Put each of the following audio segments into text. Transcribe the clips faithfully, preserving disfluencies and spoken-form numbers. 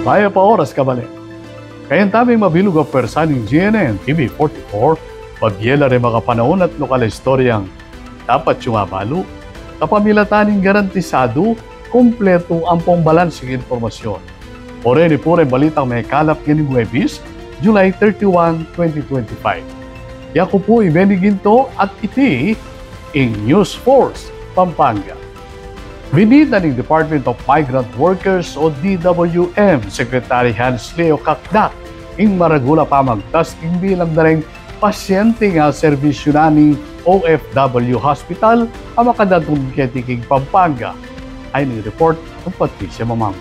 Mayap a oras, kabalen. Kayang taming mabilug a pwersa ning G N N T V forty-four, pag-yela ring makapanaun at lokal a istoryang dapat yung abalu. Kapamilatan ning garantisadu, kumpletu ampong balansing impormasyon. O reni pu reng balitang mekalap ngening Huwebes, July thirty-one, twenty twenty-five. Yaku pu i Benny Ginto at iti ing News Force Pampanga. Binida ning Department of Migrant Workers o D W M Secretary Hans Leo Cacdac ing maragul a pamagtas king bilang da reng pasyenteng aserbisyu na ning O F W hospital a makadatun keti king Pampanga. Ayni ing report nang Patricia Mamang.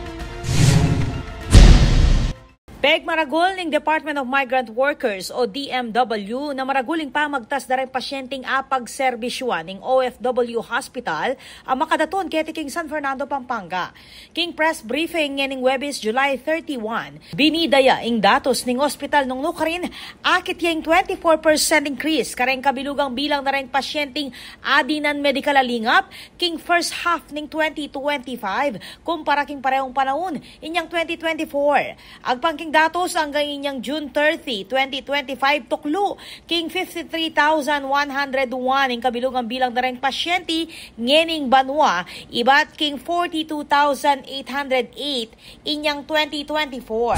Pigmaragul ning Department of Migrant Workers o D M W na maragul ing pamagtas da reng pasyenteng apagserbisyuan ning O F W hospital a makadatun keti king San Fernando, Pampanga. King press briefing ngening Huwebes, July thirty-one, binida ya ing datos ning ospital nung nukarin, akit ya ing twenty-four percent increase kareng kabilugang bilang na reng pasyenteng adinan medikal a lingap king first half ning twenty twenty-five kumpara king parehong panaun inyang twenty twenty-four. Agpang king datos anggang inyang June thirty, twenty twenty-five, tuklu king fifty-three thousand one hundred one ing kabilugang bilang da reng pasyente ngening banua, ibat king forty-two thousand eight hundred eight inyang twenty twenty-four.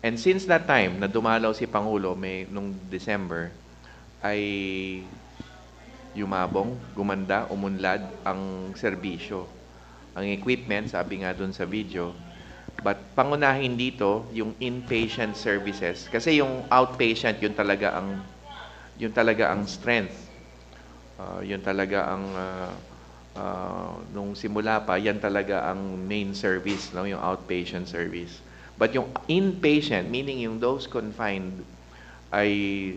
And since that time na dumalaw si Pangulo, may, nung December, ay yumabong, gumanda, umunlad ang serbisyo. Ang equipment, sabi nga dun sa video, but pangunahin dito yung inpatient services. Kasi yung outpatient, yun talaga ang, yun talaga ang strength. Ah, yun talaga ang, ah, ah, nung simula pa, yan talaga ang main service, no, yung outpatient service. But yung inpatient, meaning yung those confined, ay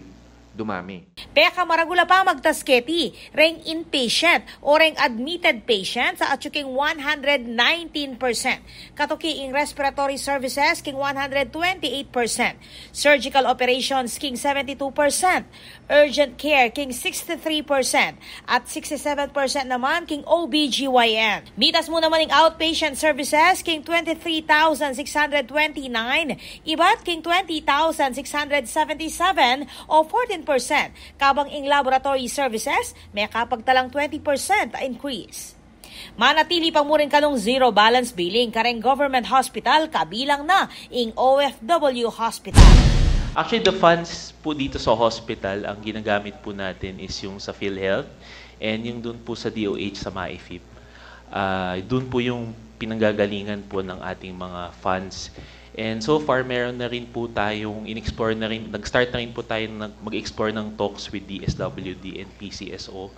dumami. Pekamaragul a pamagtas keti reng inpatient o reng admitted patients a atyu king one hundred nineteen percent. Katuki ing respiratory services king one hundred twenty-eight percent. Surgical operations king seventy-two percent. Urgent care king sixty-three percent. At sixty-seven percent naman king O B G Y N. Mitas mu naman ing outpatient services king twenty-three thousand six hundred twenty-nine, ibat king twenty thousand six hundred seventy-seven o fourteen percent, kabang ing laboratory services mekapagtalang twenty percent a increase. Manatili pa mu rin kanung zero balance billing kareng government hospital kabilang na ing O F W hospital. Actually, the funds po dito sa hospital, ang ginagamit po natin is yung sa PhilHealth and yung dun po sa D O H sa MAIFIP. Ah, dun po yung pinanggagalingan po ng ating mga funds. And so far, meron na rin po tayong in-explore na rin, nag-start na rin po tayo nag- mag-explore ng talks with D S W D and P C S O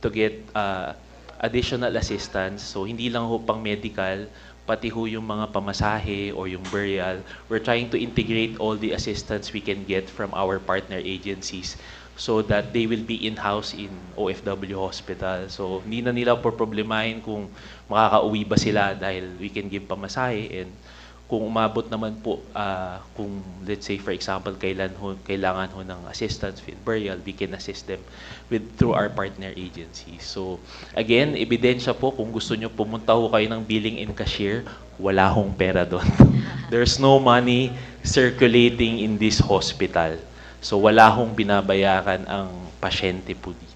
to get ah, additional assistance. So, hindi lang ho pang medical, pati ho yung mga pamasahe or yung burial. We're trying to integrate all the assistance we can get from our partner agencies so that they will be in-house in O F W hospital. So, hindi na nila poproblemahin kung makakauwi ba sila dahil we can give pamasahe and kung umabot naman po, ah, kung let's say for example, kailan ho, kailangan ho ng assistance with burial, we can assist them with through our partner agencies. So, again, ebidensya po, kung gusto nyo pumunta ho kayo ng billing and cashier, wala hong pera doon. There's no money circulating in this hospital. So, wala hong binabayaran ang pasyente po dito.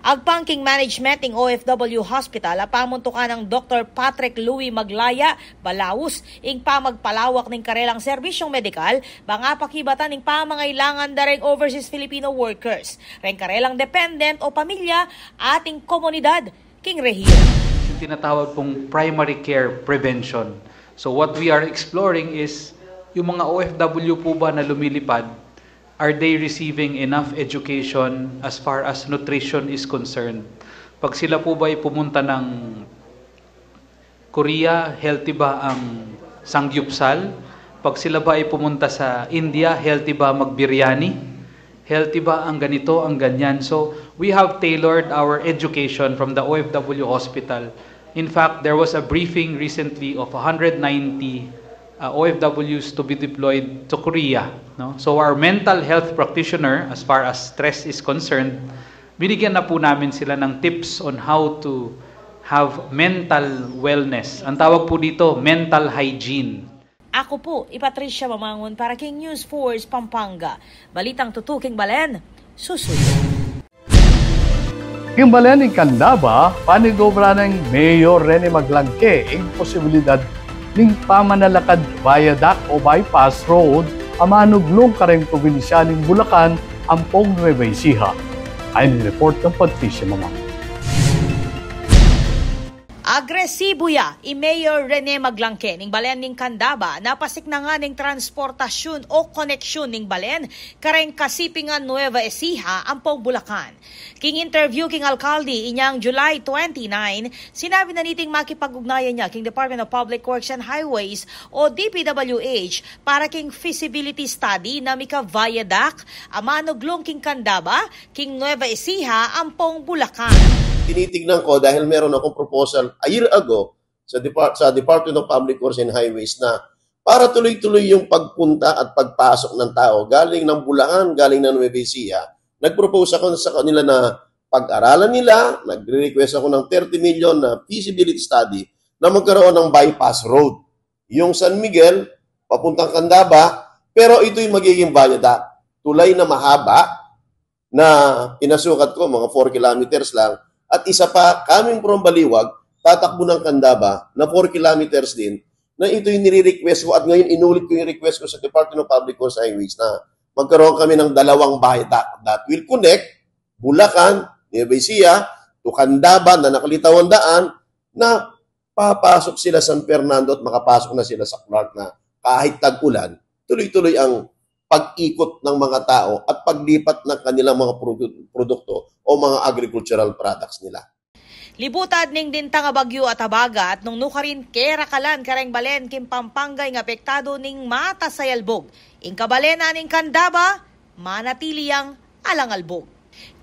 Agpang king management ning O F W hospital a pamuntukan nang Doktor Patrick Louis Maglaya, balaus ing pamagpalawak ning karelang serbisyong medikal, bang apakibatan ing pamangailangan da reng overseas Filipino workers, reng karelang dependent o pamilya, ating komunidad king rehiyon. Yung tinatawag pong primary care prevention. So what we are exploring is yung mga O F W po ba na lumilipad, are they receiving enough education as far as nutrition is concerned? Pag sila po ba ay pumunta ng Korea, healthy ba ang sangyupsal? Pag sila ba ay pumunta sa India, healthy ba magbiryani? Healthy ba ang ganito, ang ganyan? So, we have tailored our education from the O F W hospital. In fact, there was a briefing recently of one hundred ninety uh, O F Ws to be deployed to Korea. No? So our mental health practitioner, as far as stress is concerned, binigyan na po namin sila ng tips on how to have mental wellness. Ang tawag po dito, mental hygiene. Aku pu i Patricia Mamangun para king News Force Pampanga. Balitang tutuking balen, susuyu. King balen ning Candaba, panigobra nang Mayor Rene Maglangke ing posibilidad ning pamanalakad viaduct o bypass road a manuglung kareng probinsya ning Bulacan ampong Nueva Ecija. Ayon king report nang Patricia Mamangun. Agresibu ya i Mayor Rene Maglangke ning balen ning Candaba na pasiknangan ing transportasyun o koneksyun ning balen kareng kasipingan Nueva Ecija ampong Bulacan. King interview king alkalde inyang July twenty-nine, sinabi na niting makipag-ugnayan ya king Department of Public Works and Highways o D P W H para king feasibility study na mika viaduct a manuglung king Candaba king Nueva Ecija ampong Bulacan. Tinitignan ko dahil meron akong proposal a year ago sa Depart-, sa Department of Public Works and Highways na para tuloy-tuloy yung pagpunta at pagpasok ng tao galing ng Bulacan, galing ng Nueva Ecija. Nag-propose ako sa kanila na pag-aralan nila, nagre-request ako ng thirty million na feasibility study na magkaroon ng bypass road. Yung San Miguel, papuntang Candaba, pero ito'y magiging viaduct. Tulay na mahaba, na pinasukat ko, mga four kilometers lang. At isa pa, coming from Baliwag, tatakbo ng Candaba na four kilometers din, na ito'y nire-request ko at ngayon inulit ko yung request ko sa Department of Public Works and Highways na magkaroon kami ng dalawang viaduct that will connect Bulacan, Nueva Ecija, to Candaba na nakalitaw ang daan na papasok sila San Fernando at makapasok na sila sa Clark na kahit tag-ulan, tuloy-tuloy ang pag-ikot ng mga tao at paglipat ng kanilang mga produ-, produkto o mga agricultural products nila. Libutad ning dintang a bagyu at habagat nung nukarin kerakalan kareng balen king Pampanga ing apektadu ning matas a yalbug. Ing kabalenan ning Candaba, manatili yang alang albug.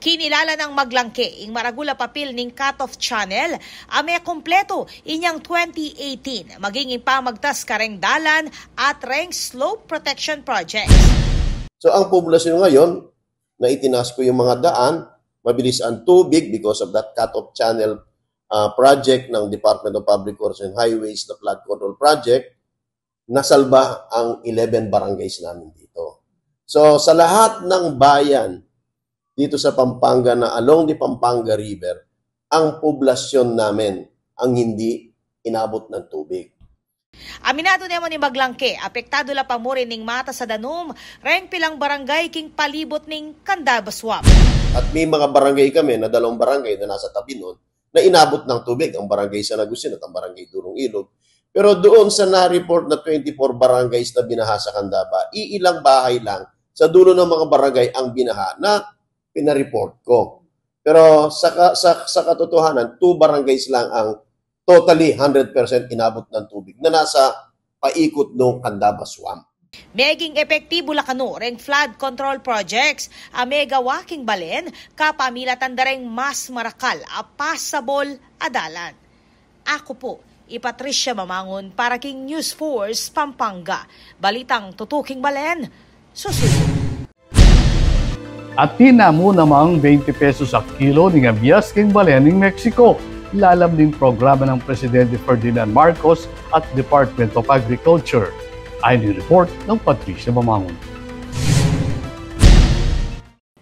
Kinilala nang Maglangke ing maragul a papil ning cut-off channel a mekumpletu inyang twenty eighteen, maging ing pamagtas kareng dalan at reng slope protection projects. So, ang populasyon ngayon, na itinaas ko yung mga daan, mabilis ang tubig because of that cut-off channel, ah, project ng Department of Public Works and Highways na flood control project, nasalba ang eleven barangays namin dito. So, sa lahat ng bayan dito sa Pampanga na along the Pampanga River, ang poblasyon namin ang hindi inabot ng tubig. Aminadu ne mu ning Maglangke, apektadu la pa mu rin ning matas a danum reng pilang barangay king palibut ning Candaba Swamp. At may mga barangay kami na dalawang barangay na nasa tabi nun, na inabot ng tubig ang Barangay San Agustin at ang Barangay Durong Ilog. Pero doon sa na-report na twenty-four barangays na binaha sa Candaba, iilang bahay lang sa dulo ng mga barangay ang binaha na pina-report ko. Pero sa ka-, sa, sa katotohanan, two barangays lang ang totally hundred percent inabot ng tubig na nasa paikot ng Candaba Swamp. Meging epektibu la kanu reng flood control projects a megawa king balen kapamilatan da reng mas marakal a passable a dalan. Aku pu i Patricia Mamangun para king News Force Pampanga. Balitang tutuking balen, susuyu. Atin na mu namang twenty pesos a kilo ning abias king balen ning Mexico, ilalam ning programa ng Presidente Ferdinand Marcos at Department of Agriculture. Ayon king report nang Patricia Mamangun.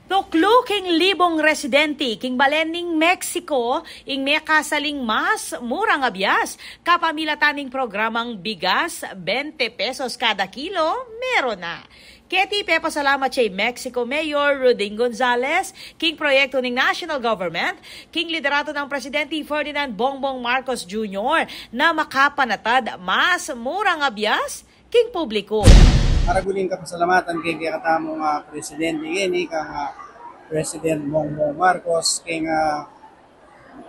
Tuklu king libung residente king balen ning Mexico ing mekasaling mas murang abias kapamilatan ning programang bigas, twenty pesos kada kilo, meron na. Keti pepasalamat ya i Mexico Mayor Ruding Gonzales king proyektu ning national government king liderato nang Presidente Ferdinand Bongbong Marcos Junior na makapanatad mas murang abias king publiku. Maragul ing kapasalamatan king kekatamung, ah, presidente ngeni, kang, ah, President Bongbong Marcos, king, ah,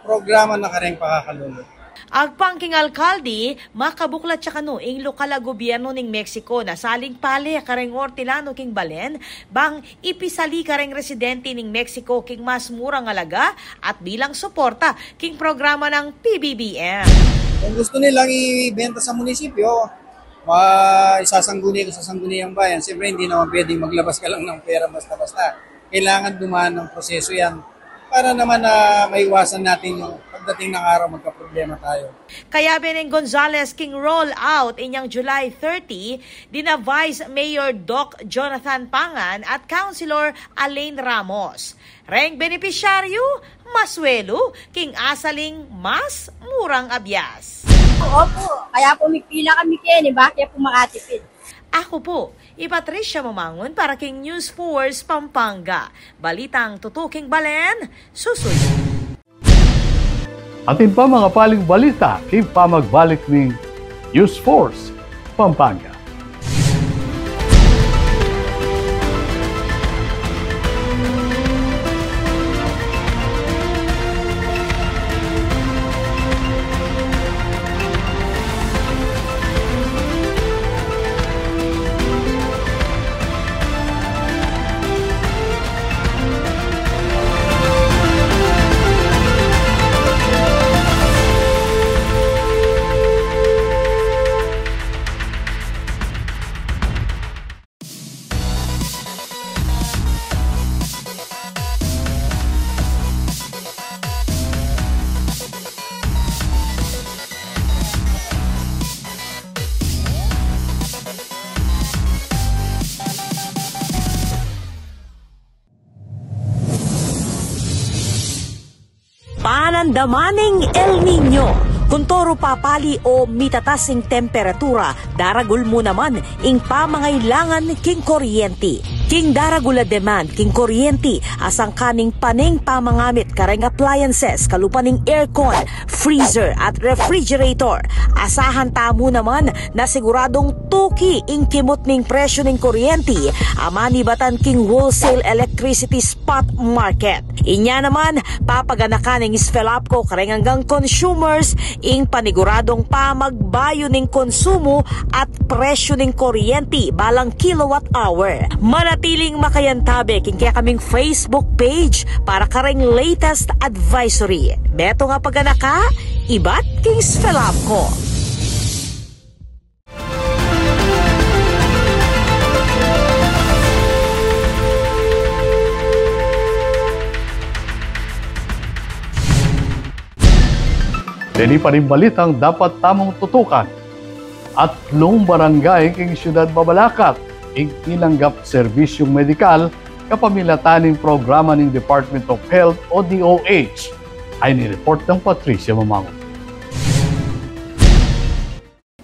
programa na kareng pakakalulu. Agpang king alkalde, makabuklat ya kanu ing lokal a gobyernu ning Mexico na saling pale kareng ortilanu king balen, bang ipisali kareng residente ning Mexico king mas murang alaga at bilang suporta king programa ng P B B M. Kung gusto nilang ibenta sa munisipyo, ma-, isasangguni ko sa Sangguniang Bayan. Siyempre, hindi naman pwedeng maglabas ka lang ng pera basta-basta. Kailangan dumaan ng proseso yan. Para naman na maiwasan natin yung pagdating ng araw magkaproblema tayo. Kayabe neng Gonzales king roll out inyang July thirty, dina Vice Mayor Doc Jonathan Pangan at Councilor Alain Ramos. Reng benepisyaryu, masuelu king asaling mas murang abias. Opo, kaya po mipila kami keni, bakit po makatipid? Aku pu i Patricia Mamangun para king News Force Pampanga. Balitang tutuking balen, susuyu. Atin pa manga paling balita king pamagbalik ning News Force Pampanga. Panandaman ning El Niño. Kuntoru papali o mitatas ing temperatura, daragul mu naman ing pamangailangan king kuryenti. King daragul a demand king kuryenti, asangkan ning pane ing pamangamit kareng appliances, kalupa ning aircon, freezer at refrigerator. Asahan tamu naman na siguradung tuki ing kimut ning presyu ning kuryenti a manibatan king wholesale electricity spot market. Inya naman, papaganakan ning SFELAPCO kareng anggang consumers ing paniguradung pamagbayu ning konsumu at presyu ning kuryenti balang kilowatt hour. Manatiling makayantabe king kekaming Facebook page para kareng latest advisory. Metung a paganaka ibat king SFELAPCO. Deni pa ring balitang dapat tamung tutukan. Atlung barangay king Syudad Mabalacat ing tinanggap serbisyung medikal kapamilatan ning programa ning Department of Health o D O H. Ay ni report nang Patricia Mamangun.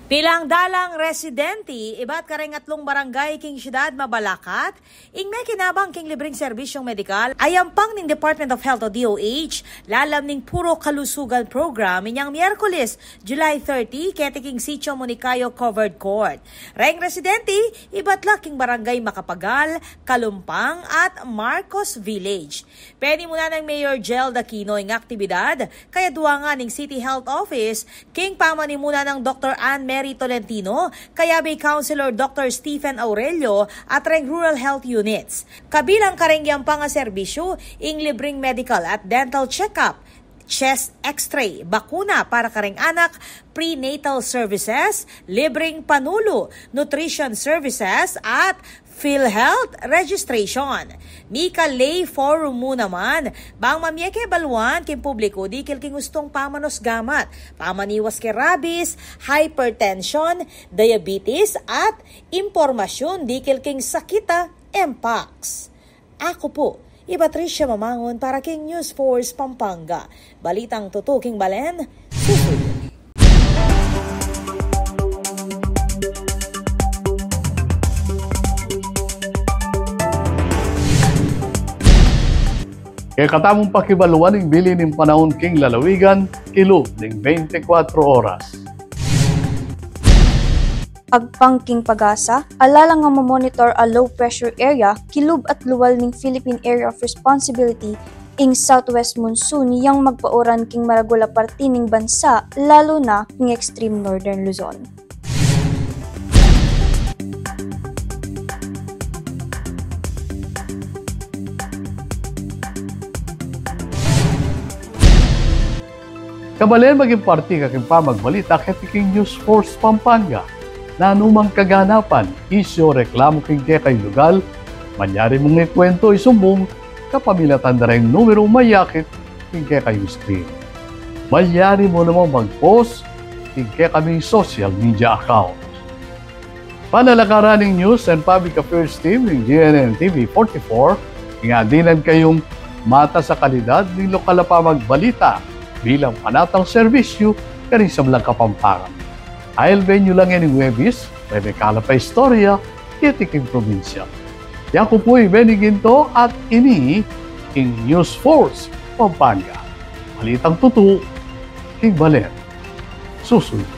Pilang dalang residente ibat kareng atlung barangay king Syudad Mabalacat ing mekinabang king libreng serbisyung medikal a yampang ning Department of Health o D O H, lalam ning Puro Kalusugan Program, inyang Miyerkules, July thirty, keti king Sitio Monicayo Covered Court. Reng residente ibat la king Barangay Macapagal, Calumpang at Marcos Village. Penimunan nang Mayor Jel Aquino ing aktibidad, kayadua ngan ning City Health Office, king pamanimunan nang Doktor Ann Mary Tolentino, kayabe i Councilor Doktor Stephen Aurelio, at reng Rural Health Units. Kabilang kareng yampang a serbisyu ing libreng medical at dental check-up, chest X-ray, bakuna para kareng anak, prenatal services, libreng panulu, nutrition services, at PhilHealth registration. Mika Lay Forum mu naman, bang mamie ke baluan king publiku dikil king ustung pamanos gamat, pamaniwas ke rabies, hypertension, diabetes, at impormasyun dikil king sakit a Mpox. Aku pu i Patricia Mamangun para king News Force Pampanga. Balitang tutuking balen, susuyu. Kekatamung pakibaluan ing bili ning panaun king lalawigan, kilub ning bente kwatro oras. Agpang king PAGASA, ala lang a mamonitor a low pressure area, kilub at lual ning Philippine Area of Responsibility, ing southwest monsoon yang magpauran king maragul a parti ning bansa, lalu na king extreme northern Luzon. Kabalen, maging parti ka king pamagbalita keti king News Force Pampanga. Nanu mang kaganapan, isyu o reklamu king kekayung lugal, manyari mung ikuwentu, isumbung kapamilatan da reng numerung mayakit king kekayung screen. Malyari mu namang mag-post king kekaming social media account. Panalakaran ning News and Public Affairs Team ning G N N T V forty-four, ing adinan kayung matas a kalidad ning lokal a pamagbalita bilang panatang serbisyu karing sablang Kapampangan. Ailben yu la ngeni Huwebes, mekmekalap a istorya keti king probinsya. Yaku pu i Benny Ginto at ini ing News Force Pampanga. Balitang tutu king balen. Susuyu.